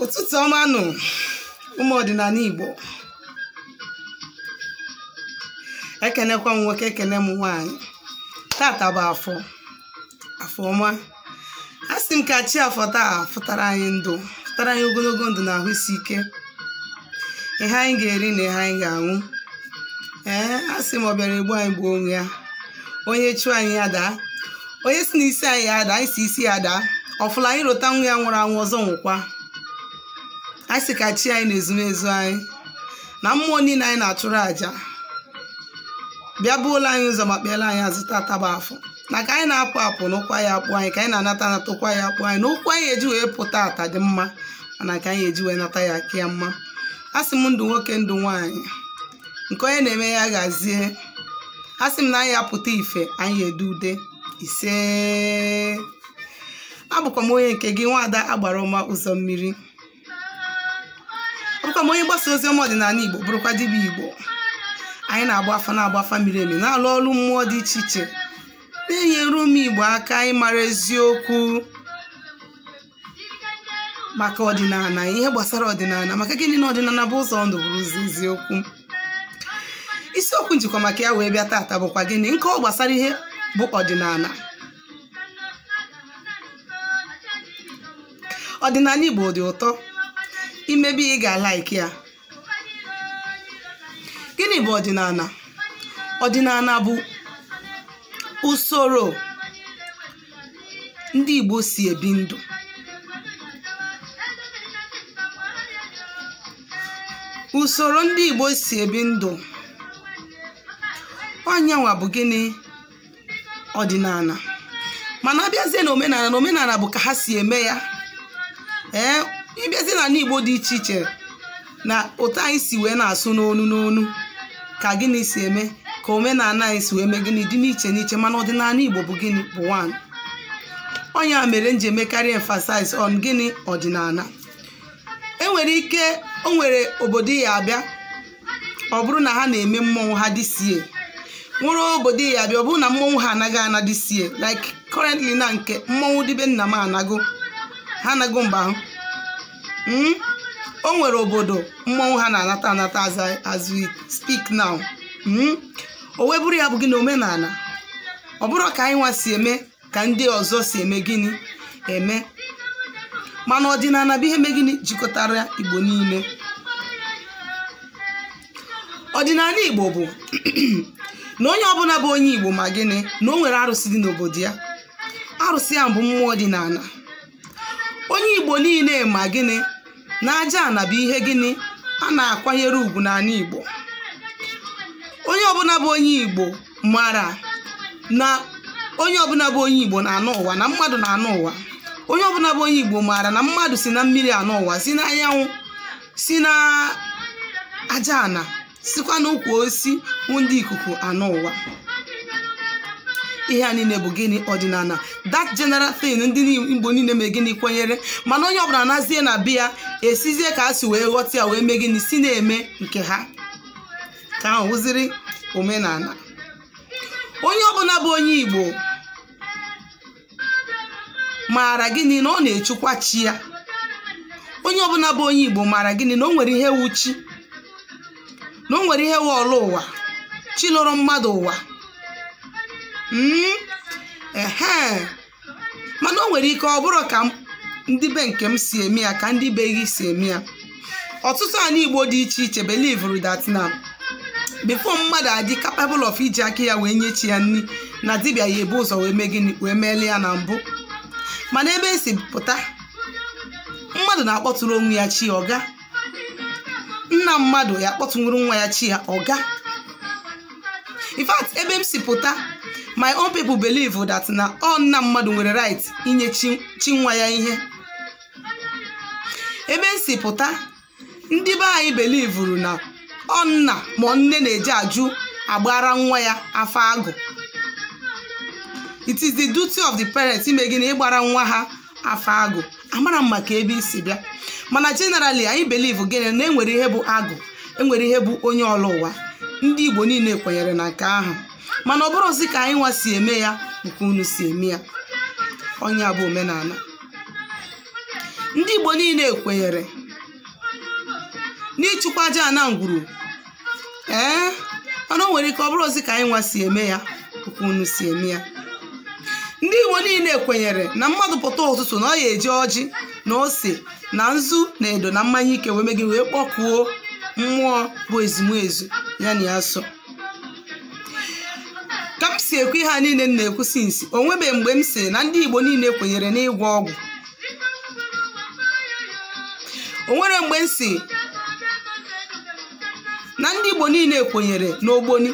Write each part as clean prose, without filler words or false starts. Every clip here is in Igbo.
Ụtụtụ ọma nụ, ụmụ ọdịnala Igbo. Ekenekwa m nwoke, ekene m nwaanyị. Tata bụ afọ, afọ ọma. A sị m ka chi afọ taa fụtara anyị ndụ, fụtara anyị ogologo ndụ na ahụ isi ike, ihe anyị ga-eri na ihe anyị ga-aṅụ. Ee, a sị m ọ bịara egbu anyị gbuo onwe ya. Onye chụọ anyị ya daa, onye si na isi anyị ya daa, anyị si isi ya daa. Ọfụla anyị rota nwa ya nwụrụ anwụ ọzọ nwụkwa. Anyị sị ka chi anyị na ezumezu anyị na mmụọ niile anyị na-achụrụ àjà bịa buola anyị ụzọ ma kpeela anyị azụ. Tata bụ afọ, na ka anyị na-apụ apụ n'ụkwa ya akpụ anyị, ka anyị na-anata anata ụkwa ya akpụ anyị, na ụkwụ anyị eji wee pụta ata dị mma, mana ka anyị eji wee nata ya aka ya mma. A sị m ndụ nwoke, ndụ nwaanyị, nke onye na-eme ya gazie. A sị m na anyị apụta ife, anyị edu ude ise. Abụkwa m onye nke gị, nwaada agbara ọma ụzọ mmiri. Abụkwa m onye mgbasa ozi ọma ọdịnala Igbo, bụrụkwa dibịa Igbo. Anyị na-agba afa, na-agba afa miri emi, na-alụ ọrụ mmụọ dị iche iche, na-enyere ụmụ Igbo aka ịmara eziokwu maka ọdịnala, ihe gbasara ọdịnala, maka gịnị na ọdịnala bụ ụzọ ndụ, bụrụ ụzọ eziokwu. Isiokwu njikwa maka ya wee bịa tata bụkwa gịnị? Nke ọ gbasara ihe bụ ọdịnala. Ọdịnala Igbo dị ụtọ, imebi ị ga-alaiki ya. Gịnị bụ ọdịnala? Ọdịnala bụ usoro ndị Igbo si ebi ndụ. Usoro ndị Igbo si ebi ndụ onyenwa bụ gịnị? Ọdịnala. Mana abịazie na omenala, na omenala bụ ka ha si eme ya. Ee, ịbịazie n'ala Igbo dị iche iche na otu anyị si wee na-asụ n'onu n'onu ka gịnị si eme, ka omenala anyị si wee mee gịnị dị n'iche n'iche, mana ọdịnala Igbo bụ gịnị? Bụ one. Onye a mere m ji emekarị emphasize on gịnị? Ọdịnala. Enwere ike o nwere obodo ya abịa, ọ bụrụ na ha na-eme mmọnwụ ha dịsie. Nwere obodo ya abịa, ọ bụrụ na mmọnwụ ha anaghị ana dịsie, like currently na nke mmọnwụ dịbe nna m anago, ha anago mgbe ahụ. O nwere obodo mmọnwụ ha na-anata anata as we speak now. O wee bụrụ ya bụ gịnị? Omenala. Ọ bụrụ ka anyị nwa si eme ka ndị ọzọ si eme gịnị eme, mana ọdịnala bụ ihe mee gịnị jikọtara Igbo niile. Ọdịnala Igbo bụ na onye ọbụla bụ onye Igbo ma gịnị na o nwere arụsị dị n'obodo ya. Arụsị ya bụ mmụọ dị n'ala. Onye Igbo niile ma gịnị na aja ana bụ ihe gịnị a na-akwanyere ugwu n'ala Igbo. Onye ọbụla bụ onye Igbo mara na onye ọbụla bụ onye Igbo na-anụ ụwa, na mmadụ na-anụ ụwa. Onye ọbụla bụ onye Igbo maara na mmadụ si na mmiri anụ ụwa, si n'anyanwụ, si na aja ana, sikwa n'ukwu osisi ndị ikuku anụ ụwa. Ihe a niile bụ gịnị? Ọdịnala. That general thing ndị Igbo niile mee gịnị kwenyere, mana onye ọbụla nazie na biya esizie ka a si wee ghọta ya wee mee gịnị si na-eme nke ha, ka ahụ wụziri omenala. Onye ọbụla bụ onye Igbo maara gịnị na ọ na-echukwa chi ya. Onye ọbụla bụ onye Igbo maara gịnị na o nwere ihe wu chi, na o nwere ihe wu ọlụ ụwa, chi lụrụ mmadụ ụwa. Ehe, mana o nwere ike ọ bụrụ ka ndị be nke m si eme ya ka ndị be gị si eme ya. Ọtụtụ ala Igbo dị iche iche believe that na before mmadụ adị capable of iji aka ya wee nye chi ya nri, na dibịa ya ebu ụzọ wee mee gịnị wee meele ya na mbụ. Mana ebe esi pụta, mmadụ na-akpọtụrụ onwe ya chi ọga, nna mmadụ ya akpọtụnwuru nwa ya chi ya ọga. In fact, ebe m si pụta, my own people believe that na ọ nna mmadụ nwere right inye chi nwa ya ihe. Ebe m si pụta, ndị be anyị belivuru na ọ nna ma nne na-eji ajụ agbara nwa ya afọ agụ. It is the duty of the parents ime gịnị? Ịgbara nwa ha afọ agụ. Amara m maka ebe isi bịa, mana generally anyị believe gịnị na enwere ihe bụ agụ, enwere ihe bụ onye ọlụ ụwa. Ndị Igbo niile kwenyere na nke ahụ, mana ọ bụrụzi ka anyị nwa si eme ya bụ ka unu si eme ya. Onye a bụ omenala. Ndị Igbo niile kwenyere n'ịchụkwa aja na ngwuru. Ee, mana o nwere ike ọ bụrụ ozi ka anyị nwa si eme ya, okwu unu si eme ya. Ndị Igbo niile kwenyere na mmadụ pụta ụtụtụ na ọ ya eji ọjị na ose na nzu na edo na mmanya ike wee megị wee kpọkuo mmụọ bụ ezumezu ya na ya so. Ka m si ekwu ihe a niile m na-ekwu sinsi, o nwebe mgbe m si na ndị Igbo niile kwenyere n'ịgwọ ọgwụ. O nwere mgbe m si na ndị Igbo niile kwenyere n'ogboni.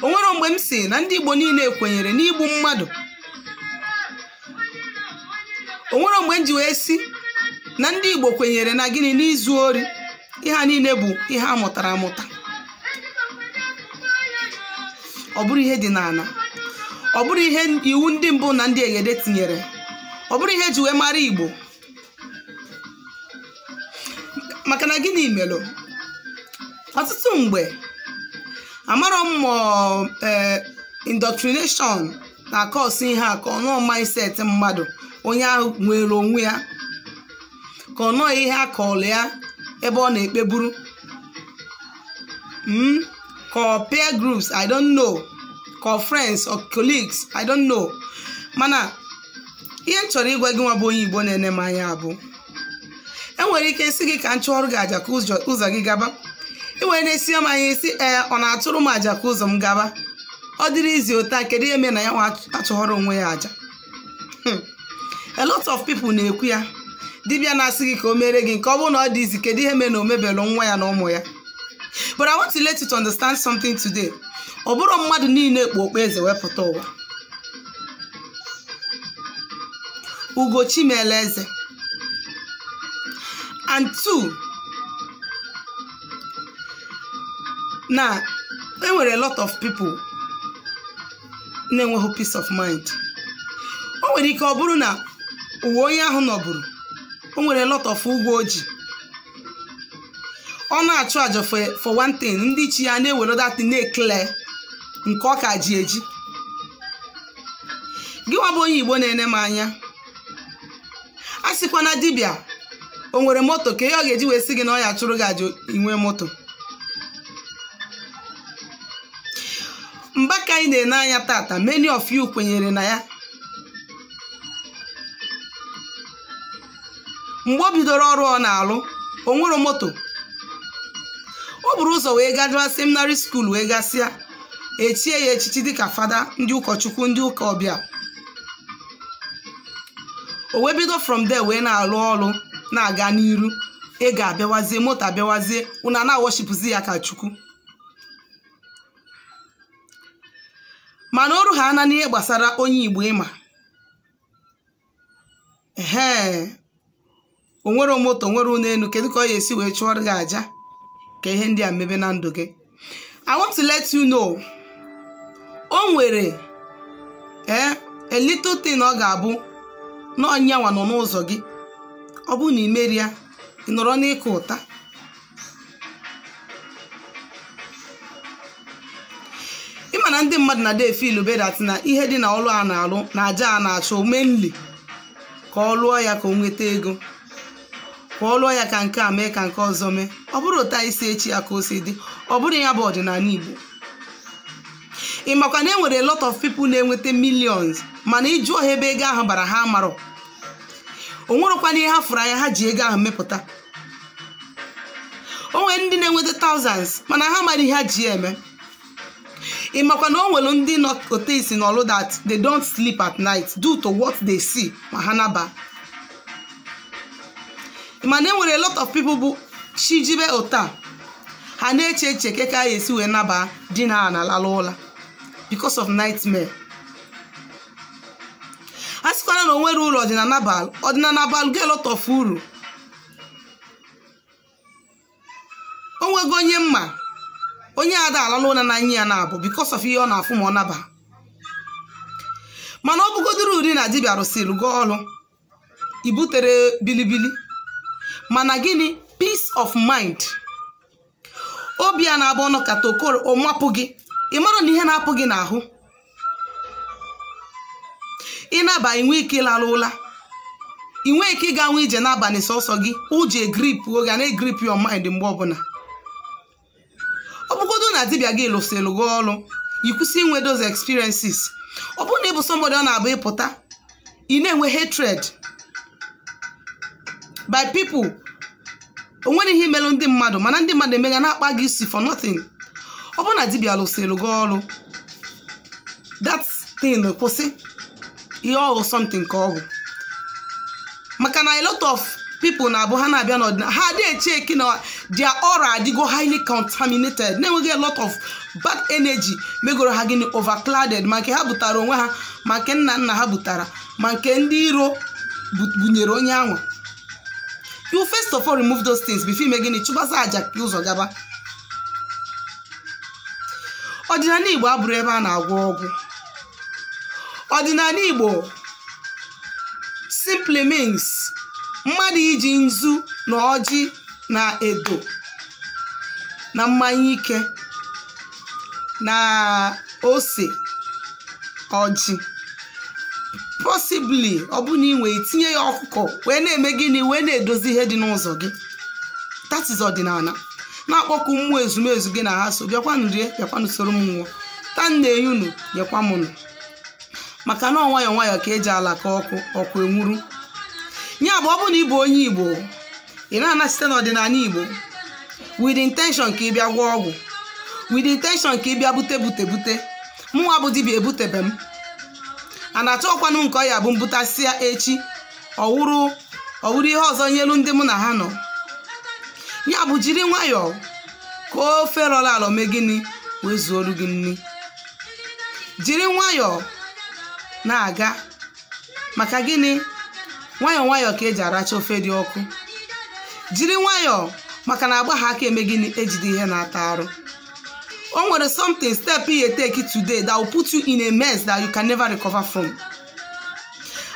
O nwere mgbe m si na ndị Igbo niile kwenyere n'igbu mmadụ. O nwere mgbe m ji wee si na ndị Igbo kwenyere na gịnị, n'izu ori. Ihe a niile bụ ihe a mụtara amụta. Ọ bụrụ ihe dị n'ala, ọ bụrụ ihe iwu ndị mbụ na ndị egede tinyere, ọ bụrụ ihe eji wee mara Igbo. Maka na gịnị melụ ọtụtụ mgbe amarọ m indoctrination na kọsụ ihe a, ka ọ nọọ mindset mmadụ, onye ahụ nwere onwe ya, ka ọ nọọ ihe a kọọlụ ya ebe ọ na-ekpeburu, ka ọ peer groups, I don't know, ka ọ friends or colleagues, I don't know. Mana ihe m chọrọ ịgwa gị nwa bụ onye Igbo na-ene m anya bụ, enwere ike isi gị ka m chụọrọ gị àjà ka ụzọ gị gaba. I nwere na-esi m anya isi, ee, ọ na-atụrụ m àjà ka ụzọ m gaba. Ọ dịrị izi ụta, kedu ihe mere na ya nwa achụghọrọ onwe ya àjà? A lot of people na-ekwu ya. Dibịa na-asị gị ka o mere gị nke ọ bụrụ na ọ dị izi, kedu ihe mere na o mebelu nwa ya na ụmụ ya? But I want to let you to understand something today. Ọ bụrụ mmadụ niile kpu okpu eze wepụta ụwa. Ugochi meela eze. And two, na enwere a lot of people na-enweghị peace of mind. O nwere ike ọ bụrụ na uwe onye ahụ nọbụrụ, o nwere a lot of ụgwọ o ji. Ọ na-achụ àjà for one thing, ndị chi ya na-ewere that thing na-ekele nke ọ ka ji eji. Gị nwa bụ onye Igbo na-ene m anya, a sịkwa na dibịa o nwere moto, ka ihe ọ ga-eji wee sị gị na ọ ya chụrụ gị àjà inwe moto. Mbaka anyị na-ene anya tata, many of you kwenyere na ya. Mgbe o bidoro ọrụ ọ na-alụ, o nwere moto. O buru ụzọ wee gajụa seminary school wee gasịa, echie ya echichi dịka fada, ndị ụkọchukwu, ndị ụka ọbịa. O wee bido from there wee na-alụ ọrụ na-aga n'iru. Ego abịawazie, moto abịawazie, unu na-awọchipụzi ya ka Chukwu. Mana oru ha ana n'ihe gbasara onye Igbo ịma, ehe, o nwere moto, nwere ụlọ elu, kedu ka ọ ga-esi wee chụọrọ gị àjà ka ihe ndị a mebe na ndụ gị? I want to let you know, o nwere a little thing ọ ga-abụ na ọnyanwa nọ n'ụzọ gị. Ọ bụrụ na ị merie ya, ị nọrọ n'ịkụ ụta. Ịma na ndị mmadụ na-ade efilu bedat na ihe dị na ọlụ a na-alụ na aja a na-achụ mainly ka ọ lụọ ya ka o nweta ego, ka ọ lụọ ya ka nke a mee ka nke ọzọ mee. Ọ bụrụ ụta isi echi ya ka o si dị, ọ bụrụ ya bụ ọdịnala Igbo. Ị makwa na e nwere a lot of people na-enweta millions, mana ịjụọ ha ebe ego ahụ bara, ha marọ. O nwerekwana ihe ha fụrụ anya ha ji ego ahụ mepụta. O nwere ndị na-enweta thousands, mana ha mara ihe ha ji eme. Ị makwa na o nwere ndị nọ ote isi n'ọlụ that they don't sleep at night due to what they see ma ha naba. Mana e nwere a lot of people bụ chijibe ụta, ha na-eche eche ke ka a esi wee naba di na ha na-alala ụla because of nightmare. A sịkwana na o nwere uru ọdịnala bal, ọdịnala bal get a lot of uru. O nwego onye mma, onye ada alala ụla n'anya ya na-abụ because of ihe ọ na-afụ ma ọ naba. Mana ọ bụgodoro uri na dibịa rụsịrị gụọ ọrụ, i butere bilibili. Mana gịnị? Peace of mind. Obi a na-abụ ọnụ kata okoro ọ mapụ gị, ị mara na ihe na-apụ gị n'ahụ. Ị naba inwe ike ịlara ụla. Ị nwee ike ịga nwa ije n'abalị sọsọ gị, ụjọ egrip oge na-egrip your mind mgbe ọbụla. Ọ bụgodo na dibịa gị lụsịrị gị ọrụ, ikwụsị inwe those experiences. Ọ bụrụ na ị bụ somebody ọ na-abụ ịpụta, ị na-enwe hatred by people, o nwere ihe imelụ ndị mmadụ, mana ndị mmadụ emega na-akpa gị isi for nothing. Ọ bụrụ na dibịa lụsịrị gị ọrụ, that thing kwụsị. Ihe ọghụ something ka ọ bụ maka na a lot of people na-abụ ha na-abịa n'ọdịnala, ha adịghị echeki na their aura adịgo highly contaminated, na-enweghị a lot of bad energy megoro ha gịnị, overclouded, ma nke ha butara onwe ha, ma nke nna nna ha butara, ma nke ndị iro bunyere onye anwa. You first of all remove those things before ime gịnị, chụbaza aja ka ụzọ gaba. Ọdịnala Igbo abụrụ ebe a na-agwọ ọgwụ. Ọdịnala Igbo simply means mmadụ iji nzu na ọjị na edo na mmanya ike na ose ọjị, possibly ọ bụ na ị nwee tinye ya ọkụkọ, wee na-eme gịnị, wee na-edozi ihe dị n'ụzọ gị. That is ọdịnala. Na-akpọkụ mmụọ ezumezu gị na ha so, bịakwanụ rie, bịakwanụ soro m nwụọ taa, nna enye unu, nyekwa m nụ, maka na ọ nwayọọ nwayọọ ka eji ala ka ọkụ ọkụ enwuru. Ya bụ, ọ bụ na ị bụ onye Igbo, ị na-ana site n'ọdịnala Igbo with intention ka ị bịa gwọọ ọgwụ, with intention ka ị bịa bute bute bute, mụnwa bụ dibịa ebutebe m a na-achọkwanụ nke ọ ya bụ mbutasịa echi, ọwụrụ ihe ọzọ nyelu ndị mụ na ha nọ. Ya bụ, jiri nwayọọ ka ofe rọrọ alọ mee gịnị, wee zuoru gị nri. Jiri nwayọọ na-aga, maka gịnị? Nwayọọ nwayọọ ka eji aracha ofe dị ọkụ. Jiri nwayọọ, maka na agba ha aka eme gịnị, ejide ihe na-ata arụ. O nwere something step you take today that will put you in a mess that you can never recover from,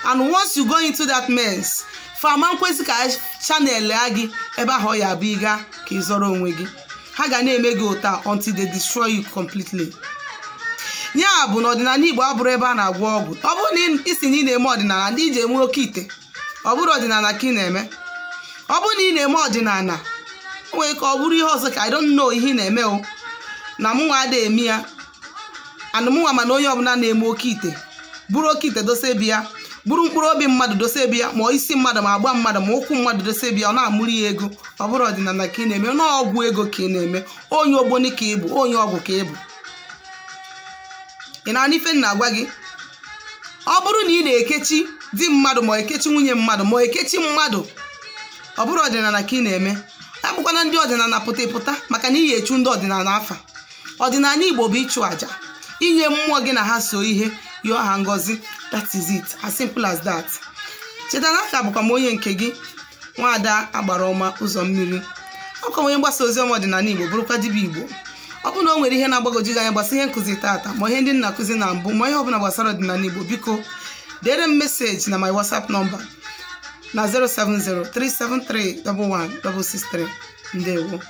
and once you go into that mess, fama nkwesị ka channel gị ebe ahụ ọ ya abụ ịga ka ị zọrọ onwe gị. Ha ga na-eme gị ụta until they destroy you completely. Ya bụ na ọdịnala Igbo abụrụ ebe a na-agwọ ọgwụ. Ọ bụrụ na isi na ị na-eme ọdịnala, ndị iji eme oke ite, ọ bụrụ ọdịnala ka ị na-eme. Ọ bụrụ na ị na-eme ọdịnala, o nwere ka ọ bụrụ ihe ọzọ ka I don't know ihe ị na-eme o na mụnwa adịghị eme ya anụ mụnwa. Mana onye ọbụla na-eme oke ite, bụrụ oke ite dosa ebe ya, bụrụ mkpụrụ obi mmadụ dosa ebe ya, ma isi mmadụ, ma agba mmadụ, ma ụkwụ mmadụ dosa ebe ya, ọ na-amụrụ ya ego, ọ bụrụ ọdịnala ka ị na-eme, na ọgwụ ego ka ị na-eme. Onye ogboni ka ị bụ, onye ọgwụ ka ị bụ. Ị na-anụ ife m na-agwa gị? Ọ bụrụ na ị na-ekechi di mmadụ, ma ekechi nwunye mmadụ, ma ekechi mmadụ, ọ bụrụ ọdịnala ka ị na-eme. Abụkwana ndị ọdịnala pụta ịpụta maka na iyi echu ndị ọdịnala afa. Ọdịnala Igbo bụ ịchụ àjà, inye mmụọ gị na ha so ihe, yọọ ha ngọzi. That is it, as simple as that. Cheta na aka bụkwa m onye nke gị, nwaada agbara ọma ụzọ mmiri, ọkwa onye mgbasa ozi ọma ọdịnala Igbo, bụrụkwa dibịa Igbo. Ọ bụrụ na o nwere ihe na-agbagoju gị anya gbasa ihe nkụzi tata, ma ihe ndị nna akụzi na mbụ, ma ihe ọbụla gbasara ọdịnala Igbo, biko dere m message na my WhatsApp number na 07037311663. Ndewo.